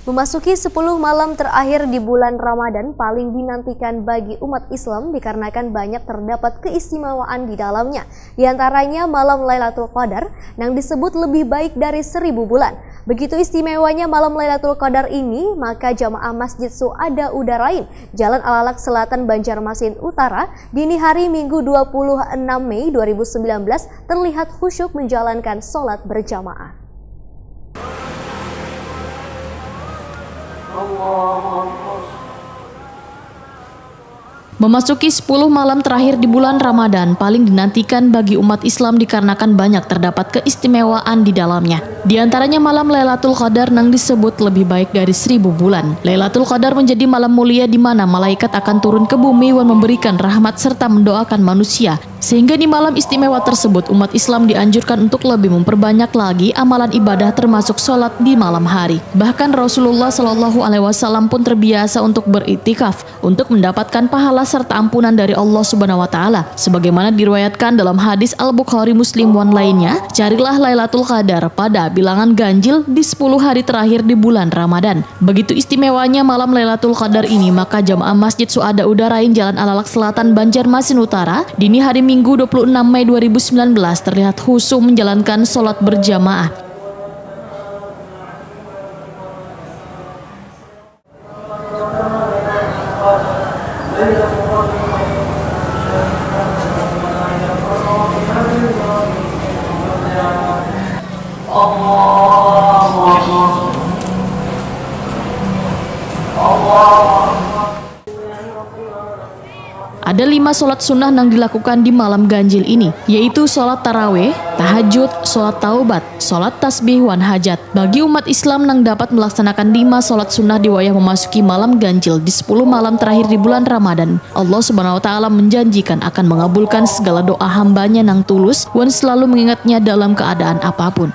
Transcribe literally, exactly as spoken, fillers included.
Memasuki sepuluh malam terakhir di bulan Ramadan paling dinantikan bagi umat Islam dikarenakan banyak terdapat keistimewaan di dalamnya. Di antaranya malam Lailatul Qadar yang disebut lebih baik dari seribu bulan. Begitu istimewanya malam Lailatul Qadar ini, maka jamaah Masjid Suada Udarain, Jalan Alalak Selatan, Banjarmasin Utara, dini hari Minggu dua puluh enam Mei dua ribu sembilan belas terlihat khusyuk menjalankan sholat berjamaah. Memasuki sepuluh malam terakhir di bulan Ramadan paling dinantikan bagi umat Islam dikarenakan banyak terdapat keistimewaan di dalamnya. Di antaranya malam Lailatul Qadar yang disebut lebih baik dari seribu bulan. Lailatul Qadar menjadi malam mulia di mana malaikat akan turun ke bumi wan memberikan rahmat serta mendoakan manusia. Sehingga di malam istimewa tersebut, umat Islam dianjurkan untuk lebih memperbanyak lagi amalan ibadah termasuk sholat di malam hari. Bahkan Rasulullah Shallallahu Alaihi Wasallam pun terbiasa untuk beriktikaf untuk mendapatkan pahala serta ampunan dari Allah Subhanahu Wa Taala. Sebagaimana diriwayatkan dalam hadis Al Bukhari, Muslim, wan lainnya, carilah Lailatul Qadar pada bilangan ganjil di sepuluh hari terakhir di bulan Ramadan. Begitu istimewanya malam Lailatul Qadar ini, maka jamaah Masjid Suada Udarain, Jalan Alalak Selatan, Banjarmasin Utara, dini hari Minggu dua puluh enam Mei dua ribu sembilan belas terlihat khusyuk menjalankan sholat berjamaah. Ada lima sholat sunnah yang dilakukan di malam ganjil ini, yaitu sholat tarawih, tahajud, sholat taubat, sholat tasbih, wan hajat. Bagi umat Islam yang dapat melaksanakan lima sholat sunnah di wayah memasuki malam ganjil di sepuluh malam terakhir di bulan Ramadan, Allah Subhanahu Wa Taala menjanjikan akan mengabulkan segala doa hambanya yang tulus wan selalu mengingatnya dalam keadaan apapun.